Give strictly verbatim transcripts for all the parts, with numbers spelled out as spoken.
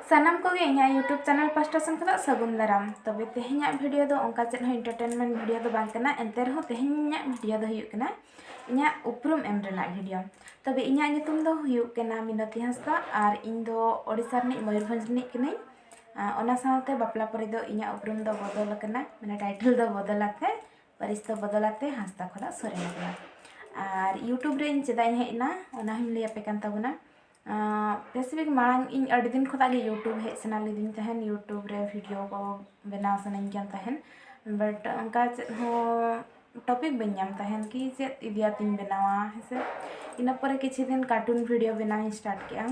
ᱥᱟᱱᱟᱢ ᱠᱚᱜᱮ ᱤᱧᱟᱹᱜ YouTube channel ᱯᱟᱥᱴᱟ ᱥᱮᱱ ᱠᱷᱚᱱᱟᱜ ᱥᱟᱹᱜᱩᱱ ᱫᱟᱨᱟᱢ᱾ ᱛᱚᱵᱮ ᱛᱮᱦᱮᱧᱟᱜ video ᱫᱚ ᱚᱱᱠᱟ ᱪᱮᱫ ᱦᱚᱸ entertainment video ᱫᱚ ᱵᱟᱝ ᱠᱟᱱᱟ, ᱮᱱᱛᱮ ᱨᱮᱦᱚᱸ ᱛᱮᱦᱮᱧᱟᱜ video ᱫᱚ ᱦᱩᱭᱩᱜ ᱠᱟᱱᱟ ᱤᱧᱟᱹᱜ ᱩᱯᱨᱩᱢ ᱮᱢ ᱨᱮᱱᱟᱜ video᱾ ᱛᱚᱵᱮ ᱤᱧᱟᱹᱜ ᱧᱩᱛᱩᱢ ᱫᱚ ᱦᱩᱭᱩᱜ ᱠᱟᱱᱟ ᱢᱤᱱᱚᱛᱤ ᱦᱟᱸᱥᱫᱟ ᱟᱨ ᱤᱧ ᱫᱚ ᱳᱰᱤᱥᱟ ᱨᱤᱱᱤᱡ ᱢᱚᱭᱩᱨᱵᱷᱚᱸᱡᱽ ᱨᱤᱱᱤᱡ ᱠᱟᱹᱱᱟᱹᱧ᱾ ᱟᱨ ᱚᱱᱟ ᱥᱟᱶᱛᱮ ᱵᱟᱯᱞᱟ ᱯᱚᱨᱮ ᱫᱚ ᱤᱧᱟᱹᱜ ᱩᱯᱨᱩᱢ ᱫᱚ ᱵᱚᱫᱚᱞ ᱟᱠᱟᱱᱟ, ᱢᱟᱱᱮ title ᱫᱚ ᱵᱚᱫᱚᱞ ᱟᱛᱮ, ᱯᱟᱹᱨᱤᱥ ᱫᱚ ᱵᱚᱫᱚᱞ ᱟᱛᱮ ᱦᱟᱸᱥᱫᱟ ᱠᱷᱚᱱᱟᱜ ᱥᱚᱨᱮᱱ ᱟᱠᱟᱱᱟ᱾ ᱟᱨ YouTube ᱨᱮ ᱤᱧ ᱪᱮᱫᱟᱜ ᱤᱧ ᱦᱮᱡ ᱮᱱᱟ ᱚᱱᱟ ᱦᱚᱸᱧ ᱞᱟᱹᱭ ᱟᱯᱮ ᱠᱟᱱ ᱛᱟᱵᱚᱱᱟ᱾ ᱟᱸ, ᱵᱮᱥᱤ ᱵᱮᱜᱽ ᱢᱟᱲᱟᱝ ᱤᱧ ᱟᱹᱰᱤ ᱫᱤᱱ ᱠᱷᱚᱱᱟᱜ ᱜᱮ YouTube ᱦᱮᱡ ᱥᱟᱱᱟ ᱞᱤᱫᱤᱧ ᱛᱟᱦᱮᱱ, YouTube ᱨᱮ video ᱠᱚ ᱵᱮᱱᱟᱣ ᱥᱟᱱᱟᱧ ᱠᱟᱱ ᱛᱟᱦᱮᱱ, but ᱚᱱᱠᱟ ᱪᱮᱫ ᱦᱚᱸ topic ᱵᱟᱹᱧ ᱧᱟᱢ ᱛᱟᱦᱮᱱ ᱠᱤ ᱪᱮᱫ ᱤᱫᱤᱭᱟᱛᱤᱧ ᱵᱮᱱᱟᱣᱟ, ᱦᱮᱸ ᱥᱮ᱾ ᱤᱱᱟᱹ ᱯᱚᱨᱮ ᱠᱤᱪᱷᱩ ᱫᱤᱱ cartoon video ᱵᱮᱱᱟᱣ ᱤᱧ start ᱠᱮᱜᱼᱟ᱾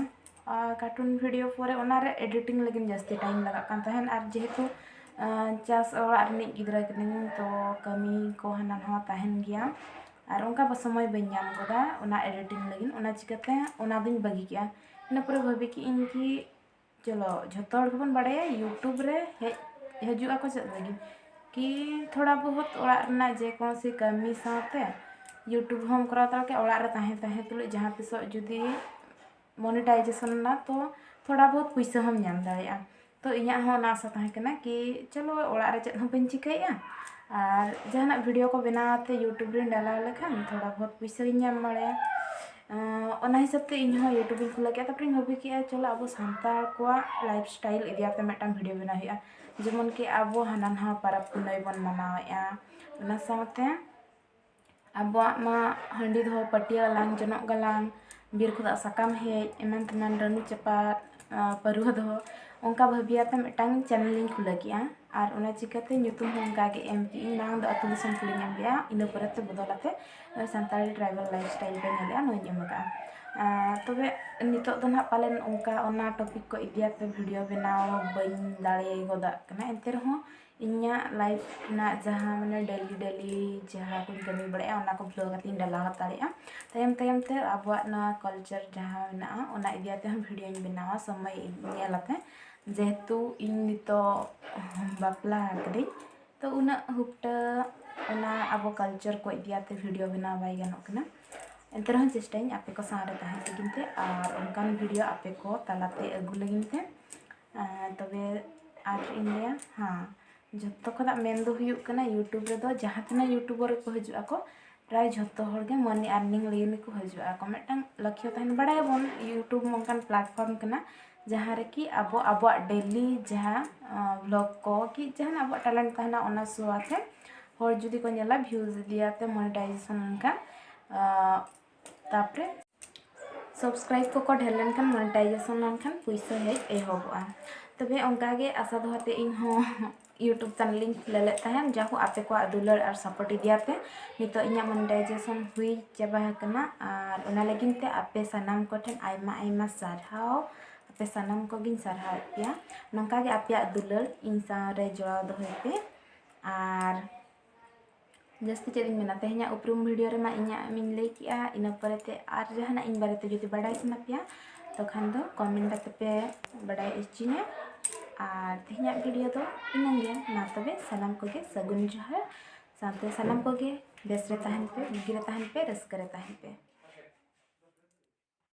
ᱟᱨ cartoon video ᱯᱚᱨᱮ ᱚᱱᱟ ᱨᱮ editing ᱞᱟᱹᱜᱤᱫ ᱡᱟᱹᱥᱛᱤ time ᱞᱟᱜᱟᱜ ᱠᱟᱱ ᱛᱟᱦᱮᱱ, ᱟᱨ ᱡᱮᱦᱮᱛᱩ, ᱟᱸ, ᱪᱟᱥ ᱚᱲᱟᱜ ᱨᱤᱱᱤᱡ ᱜᱤᱫᱽᱨᱟᱹ ᱠᱟᱹᱱᱟᱹᱧ, ᱛᱚ ᱠᱟᱹᱢᱤ ᱠᱚ ᱦᱟᱱᱟ ᱱᱟᱣᱟ ᱛᱟᱦᱮᱱ ᱜᱮᱭᱟ, ᱟᱨ ᱚᱱᱠᱟ ᱵᱟ ᱥᱚᱢᱚᱭ ᱵᱟᱹᱧ ᱧᱟᱢ ᱜᱚᱫᱟ ᱚᱱᱟ editing ᱞᱟᱹᱜᱤᱫ, ᱚᱱᱟ ᱪᱤᱠᱟᱹᱛᱮ ᱚᱱᱟ ᱫᱚᱧ ᱵᱟᱹᱜᱤ ᱠᱮᱜᱼᱟ᱾ ᱤᱱᱟᱹ ᱯᱚᱨᱮ ᱵᱷᱟᱹᱵᱤ ᱠᱮᱜᱼᱟᱹᱧ ᱠᱤ ᱪᱚᱞᱚ, ᱡᱷᱚᱛᱚ ᱦᱚᱲ ᱜᱮᱵᱚᱱ ᱵᱟᱲᱟᱭᱟ YouTube ᱨᱮ ᱦᱮᱡ, ᱦᱤᱡᱩᱜ ᱟᱠᱚ ᱪᱮᱫ ᱞᱟᱹᱜᱤᱫ? ᱠᱤ ᱛᱷᱚᱲᱟ ᱵᱚᱦᱩᱛ ᱚᱲᱟᱜ ᱨᱮᱱᱟᱜ ᱡᱮᱠᱳᱱᱳ ᱥᱤ ᱠᱟᱹᱢᱤ ᱥᱟᱶᱛᱮ YouTube ᱦᱚᱸᱢ ᱠᱚᱨᱟᱣ ᱫᱟᱲᱮᱭᱟᱜ ᱜᱮᱭᱟ, ᱚᱲᱟᱜ ᱨᱮ ᱛᱟᱦᱮᱸ ᱛᱟᱦᱮᱸ ᱛᱩᱞᱩᱡ ᱡᱟᱦᱟᱸ ᱛᱤᱥᱚᱜ ᱡᱩᱫᱤ monetization ᱮᱱᱟ, ᱛᱚ ᱛᱷᱚᱲᱟ ᱵᱚᱦᱩᱛ ᱯᱩᱭᱥᱟᱹ ᱦᱚᱸᱢ ᱧᱟᱢ ᱫᱟᱲᱮᱭᱟᱜᱼᱟ᱾ ᱛᱚ ᱤᱧᱟᱹᱜ ᱦᱚᱸ ᱚᱱᱟ ᱟᱥᱟ ᱛᱟᱦᱮᱸ ᱠᱟᱱᱟ ᱠᱤ ᱪᱚᱞᱚ, ᱚᱲᱟᱜ ᱨᱮ ᱪᱮᱫ ᱦᱚᱸ ᱵᱟᱹᱧ ᱪᱤᱠᱟᱹᱭᱮᱫᱼᱟ, ᱟᱨ ᱡᱟᱦᱟᱱᱟᱜ video ᱠᱚ ᱵᱮᱱᱟᱣ ᱟᱛᱮ YouTube ᱨᱮᱧ ᱰᱟᱞᱟᱣ ᱞᱮᱠᱷᱟᱱ ᱛᱷᱚᱲᱟ ᱵᱚᱦᱩᱛ ᱯᱩᱭᱥᱟᱹᱧ ᱧᱟᱢ ᱵᱟᱲᱟᱭᱟ᱾ ᱟᱸ, ᱚᱱᱟ ᱦᱤᱥᱟᱹᱵ ᱛᱮ ᱤᱧ ᱦᱚᱸ YouTube ᱤᱧ ᱠᱷᱩᱞᱟᱹᱣ ᱠᱮᱫᱼᱟ᱾ ᱛᱟᱨᱯᱚᱨᱮᱧ ᱵᱷᱟᱹᱵᱤ ᱠᱮᱫᱼᱟ, ᱪᱚᱞᱚ, ᱟᱵᱚ ᱥᱟᱱᱛᱟᱲ ᱠᱚᱣᱟᱜ lifestyle ᱤᱫᱤ ᱠᱟᱛᱮ ᱢᱤᱫᱴᱟᱝ video ᱵᱮᱱᱟᱣ ᱦᱩᱭᱩᱜᱼᱟ, ᱡᱮᱢᱚᱱ ᱠᱤ ᱟᱵᱚ ᱦᱟᱱᱟ ᱱᱟᱣᱟ ᱯᱚᱨᱚᱵᱽ ᱯᱩᱱᱟᱹᱭ ᱵᱚᱱ ᱢᱟᱱᱟᱣᱮᱫᱼᱟ, ᱚᱱᱟ ᱥᱟᱶᱛᱮ ᱟᱵᱚᱣᱟᱜ ᱢᱟ ᱦᱟᱺᱰᱤ ᱫᱚᱦᱚ, ᱯᱟᱹᱴᱭᱟᱹ ᱜᱟᱞᱟᱝ, ᱡᱚᱱᱚᱜ ᱜᱟᱞᱟᱝ, ᱵᱤᱨ ᱠᱷᱚᱱᱟᱜ ᱥᱟᱠᱟᱢ ᱦᱮᱡ, ᱮᱢᱟᱱ ᱛᱮᱢᱟᱱ, ᱨᱟᱹᱱᱩ ᱪᱟᱯᱟᱫ, ᱟᱸ, ᱯᱟᱹᱨᱩᱣᱟᱹ ᱫᱚᱦᱚ, ᱚᱱᱠᱟ ᱵᱷᱟᱹᱵᱤᱭᱟᱛᱮ ᱢᱤᱫᱴᱟᱝ channel ᱤᱧ ᱠᱷᱩᱞᱟᱹᱣ ᱠᱮᱜᱼᱟ᱾ ᱟᱨ ᱚᱱᱟ ᱪᱤᱠᱟᱹᱛᱮ ᱧᱩᱛᱩᱢ ᱦᱚᱸ ᱚᱱᱠᱟ ᱜᱮ ᱮᱢ ᱠᱮᱜᱼᱟᱹᱧ᱾ ᱢᱟᱲᱟᱝ ᱫᱚ ᱟᱹᱛᱩ ᱫᱤᱥᱚᱢ ᱠᱩᱲᱤᱧ ᱮᱢ ᱞᱮᱜᱼᱟ, ᱤᱱᱟᱹ ᱯᱚᱨᱮ ᱛᱮ ᱵᱚᱫᱚᱞ ᱟᱛᱮ ᱱᱚᱜᱼᱚᱭ ᱥᱟᱱᱛᱟᱲᱤ tribal lifestyle ᱯᱮ ᱧᱮᱞᱮᱜᱼᱟ, ᱱᱚᱣᱟᱧ ᱮᱢ ᱟᱠᱟᱜᱼᱟ᱾ ᱟᱸ, ᱛᱚᱵᱮ ᱱᱤᱛᱚᱜ ᱫᱚ ᱱᱟᱦᱟᱜ ᱯᱟᱞᱮᱱ ᱚᱱᱠᱟ ᱚᱱᱟ topic ᱠᱚ ᱤᱫᱤ ᱟᱛᱮ video ᱵᱮᱱᱟᱣ ᱵᱟᱹᱧ ᱫᱟᱲᱮ ᱜᱚᱫᱟᱜ ᱠᱟᱱᱟ, ᱮᱱᱛᱮ ᱨᱮᱦᱚᱸ ᱤᱧᱟᱹᱜ life ᱨᱮᱱᱟᱜ ᱡᱟᱦᱟᱸ ᱢᱟᱱᱮ daily daily ᱡᱟᱦᱟᱸ ᱠᱚᱧ ᱠᱟᱹᱢᱤ ᱵᱟᱲᱟᱭᱟ, ᱚᱱᱟ ᱠᱚ vlog ᱠᱟᱛᱮ ᱤᱧ ᱰᱟᱞᱟᱣ ᱦᱟᱛᱟᱲᱮᱜᱼᱟ᱾ ᱛᱟᱭᱚᱢ ᱛᱟᱭᱚᱢ ᱛᱮ ᱟᱵᱚᱣᱟᱜ ᱱᱚᱣᱟ culture ᱡᱟᱦᱟᱸ ᱢᱮᱱᱟᱜᱼᱟ, ᱚᱱᱟ ᱤᱫᱤ ᱠᱟᱛᱮ ᱦᱚᱸ videoᱧ ᱵᱮᱱᱟᱣᱟ, ᱥᱚᱢᱚᱭ ᱧᱮᱞ ᱟᱛᱮ᱾ ᱡᱮᱦᱮᱛᱩ ᱤᱧ ᱱᱤᱛᱚᱜ ᱵᱟᱯᱞᱟ ᱟᱠᱟᱫᱟᱹᱧ, ᱛᱚ ᱩᱱᱟᱹᱜ ᱦᱩᱯᱴᱟᱹ ᱚᱱᱟ ᱟᱵᱚ culture ᱠᱚ ᱤᱫᱤ ᱠᱟᱛᱮ video ᱵᱮᱱᱟᱣ ᱵᱟᱭ ᱜᱟᱱᱚᱜ ᱠᱟᱱᱟ᱾ ᱮᱱᱛᱮ ᱨᱮᱦᱚᱸ ᱪᱮᱥᱴᱟᱭᱟᱹᱧ ᱟᱯᱮ ᱠᱚ ᱥᱟᱶ ᱨᱮ ᱛᱟᱦᱮᱸ ᱞᱟᱹᱜᱤᱫ ᱛᱮ ᱟᱨ ᱚᱱᱠᱟᱱ video ᱟᱯᱮ ᱠᱚ ᱛᱟᱞᱟᱛᱮ ᱟᱹᱜᱩ ᱞᱟᱹᱜᱤᱫ ᱛᱮ᱾ ᱟᱨ ᱛᱚᱵᱮ ᱟᱨ ᱤᱧ ᱞᱟᱹᱭᱟ, ᱦᱮᱸ, ᱡᱷᱚᱛᱚ ᱠᱷᱚᱱᱟᱜ ᱢᱮᱱ ᱫᱚ ᱦᱩᱭᱩᱜ ᱠᱟᱱᱟ, YouTube ᱨᱮᱫᱚ ᱡᱟᱦᱟᱸ ᱛᱤᱱᱟᱹᱜ YouTuber ᱠᱚ ᱦᱤᱡᱩᱜ ᱟᱠᱚ, ᱯᱨᱟᱭ ᱡᱷᱚᱛᱚ ᱦᱚᱲ ᱜᱮ money earning ᱞᱟᱹᱜᱤᱫ ᱜᱮᱠᱚ ᱦᱤᱡᱩᱜᱼᱟ᱾ ᱟᱠᱚ ᱢᱤᱫᱴᱟᱝ ᱞᱟᱹᱠᱷᱭᱚ ᱛᱟᱦᱮᱱ, ᱵᱟᱲᱟᱭᱟᱵᱚᱱ YouTube ᱱᱚᱝᱠᱟᱱ platform ᱠᱟᱱᱟ ᱡᱟᱦᱟᱸ ᱨᱮᱠᱤ ᱟᱵᱚ ᱟᱵᱚᱣᱟᱜ daily ᱡᱟᱦᱟᱸ vlog ᱠᱚ ᱠᱤ ᱡᱟᱦᱟᱱᱟᱜ ᱟᱵᱚᱣᱟᱜ talent ᱛᱟᱦᱮᱱᱟ, ᱚᱱᱟ show ᱟᱛᱮ ᱦᱚᱲ ᱡᱩᱫᱤ ᱠᱚ ᱧᱮᱞᱟ, views ᱤᱫᱤᱭᱟᱛᱮ monetization ᱞᱮᱱᱠᱷᱟᱱ, ᱛᱟᱯᱚᱨᱮ subscribe ᱠᱚᱠᱚ ᱰᱷᱮᱨ ᱞᱮᱱᱠᱷᱟᱱ, monetization ᱞᱮᱱᱠᱷᱟᱱ ᱯᱩᱭᱥᱟᱹ ᱦᱮᱡ ᱮᱦᱚᱵᱚᱜᱼᱟ᱾ ᱛᱚᱵᱮ ᱚᱱᱠᱟᱜᱮ ᱟᱥᱟ ᱫᱚᱦᱚ ᱛᱮ ᱤᱧ ᱦᱚᱸ YouTube channel ᱤᱧ ᱠᱷᱩᱞᱟᱹᱣ ᱞᱮᱫ ᱛᱟᱦᱮᱸᱫ᱾ ᱡᱟᱦᱳᱠ, ᱟᱯᱮ ᱠᱚᱣᱟᱜ ᱫᱩᱞᱟᱹᱲ ᱟᱨ support ᱤᱫᱤᱭᱟᱛᱮ ᱱᱤᱛᱚᱜ ᱤᱧᱟᱹᱜ monetization ᱦᱩᱭ ᱪᱟᱵᱟ ᱟᱠᱟᱱᱟ᱾ ᱟᱨ ᱚᱱᱟ ᱞᱟᱹᱜᱤᱫ ᱛᱮ ᱟᱯᱮ ᱥᱟᱱᱟᱢ ᱠᱚᱴᱷᱮᱱ ᱟᱭᱢᱟ ᱟᱭᱢᱟ ᱥᱟᱨᱦᱟᱣ᱾ ᱟᱯᱮ ᱥᱟᱱᱟᱢ ᱠᱚᱜᱮᱧ ᱥᱟᱨᱦᱟᱣᱮᱫ ᱯᱮᱭᱟ᱾ ᱱᱚᱝᱠᱟ ᱜᱮ ᱟᱯᱮᱭᱟᱜ ᱫᱩᱞᱟᱹᱲ ᱤᱧ ᱥᱟᱶ ᱨᱮ ᱡᱚᱲᱟᱣ ᱫᱚᱦᱚᱭ ᱯᱮ᱾ ᱟᱨ ᱡᱟᱹᱥᱛᱤ ᱪᱮᱫ ᱤᱧ ᱢᱮᱱᱟ, ᱛᱮᱦᱮᱧᱟᱜ ᱩᱯᱨᱩᱢ video ᱨᱮᱢᱟ ᱤᱧᱟᱹᱜ ᱤᱧ ᱞᱟᱹᱭ ᱠᱮᱜᱼᱟ᱾ ᱤᱱᱟᱹ ᱯᱚᱨᱮᱛᱮ ᱟᱨ ᱡᱟᱦᱟᱱᱟᱜ ᱤᱧ ᱵᱟᱨᱮᱛᱮ ᱡᱩᱫᱤ ᱵᱟᱰᱟᱭ ᱥᱟᱱᱟ ᱯᱮᱭᱟ, ᱛᱚᱠᱷᱟᱱ ᱫᱚ comment ᱠᱟᱛᱮ ᱯᱮ ᱵᱟᱰᱟᱭ ᱦᱚᱪᱚᱧᱟ᱾ ᱟᱨ ᱛᱮᱦᱮᱧᱟᱜ video ᱫᱚ ᱤᱱᱟᱹᱝ ᱜᱮ᱾ ᱢᱟ ᱛᱚᱵᱮ ᱥᱟᱱᱟᱢ ᱠᱚᱜᱮ ᱥᱟᱹᱜᱩᱱ ᱡᱚᱦᱟᱨ, ᱥᱟᱶᱛᱮ ᱥᱟᱱᱟᱢ ᱠᱚᱜᱮ ᱵᱮᱥ ᱨᱮ ᱛᱟᱦᱮᱱ ᱯᱮ, ᱵᱩᱜᱤ ᱨᱮ ᱛᱟᱦᱮᱱ ᱯᱮ, ᱨᱟᱹᱥᱠᱟᱹ ᱨᱮ ᱛᱟᱦᱮᱱ ᱯᱮ᱾